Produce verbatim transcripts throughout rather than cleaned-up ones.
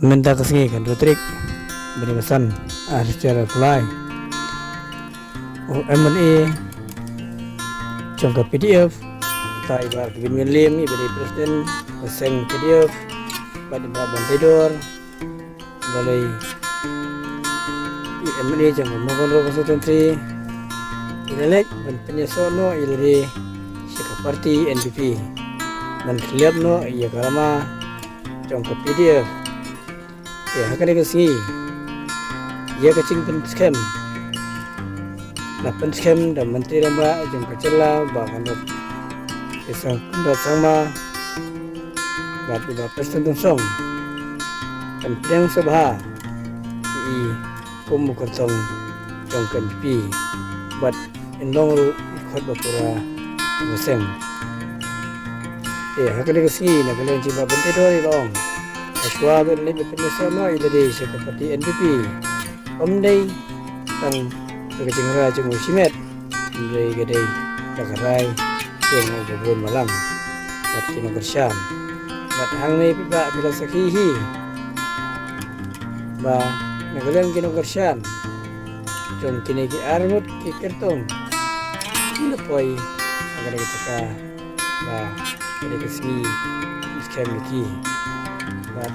Mynta ka sngi ka hynriew tarik bnai ba san, ar hajar arphew lai, u MLA jong ka PDF, uta i Bah Arvind Ngialim, iba dei president ka seng PDF, bad i Bah Banteidor, iba dei i MLA jong ka Mohundagang constituency, i la leit ban pynïasoh noh ïa lade sha ka party NPP, ban khylliap noh ïa ka lama jong ka PDF. Te ha kane ka sngi, ïa ka jingpynskhem la pynskhem da Myntri Rangbah jong ka jylla, Bah Conrad K Sangma, bad i Bah Prestone Tynsong, ban pdiang sngewbha ïa i kum u kyrtong jong ka NPP, bad in long ruh i khot ba pura ba seng. Te ha kane ka sngi, na ka liang jong i Bah Banteidor i la ong, hashwa ba la leit ban pynïasoh noh ïa lade sha ka party NPP, ym dei tang da ka jingrai jong u shimet, hynrei ka dei da ka rai jong u ba bun balang bad ki nongkyrshan. Bad hangne phi Bah phi la sakhi hi ba na ka liang ki nongkyrshan jong kine ki arngut ki kyrtong ki la poi ha kane ka jaka ba kane ka sngi pynskhem ïa ki. Bad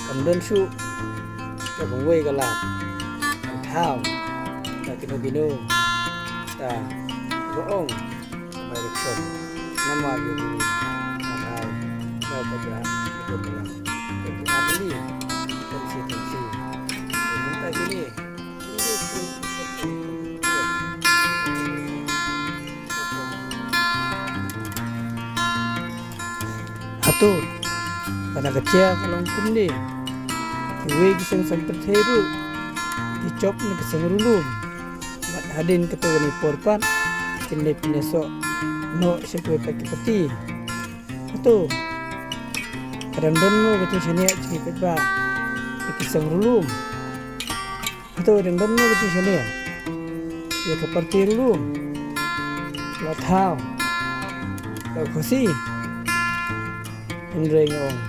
kam don shuh ka bynwei ka lad ban thaw da kino kino, ta ba ong direction. Namar ïa kine nga hai ba ka ja ïa ka bynta. Ka bynta kine, ka bynta kine. Hato ba na ka jia ka long kumne, kiwei ki seng saiñ pyrthei ruh ki jop na ka seng ruh lum. Bad hadien kato kane por pat kin leit pynïasoh noh sha kiwei pat ki party. Hato ka dang don mo ka jingshaniah jong ki paidbah ïa ki seng ruh lum? Hato ka dang don mo ka jingshaniah ïa ka party ruh lum? La thaw la u Khasi. Hynrei nga ong,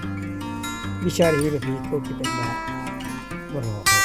bishar hi ruh hi ko ki paidbah baroh.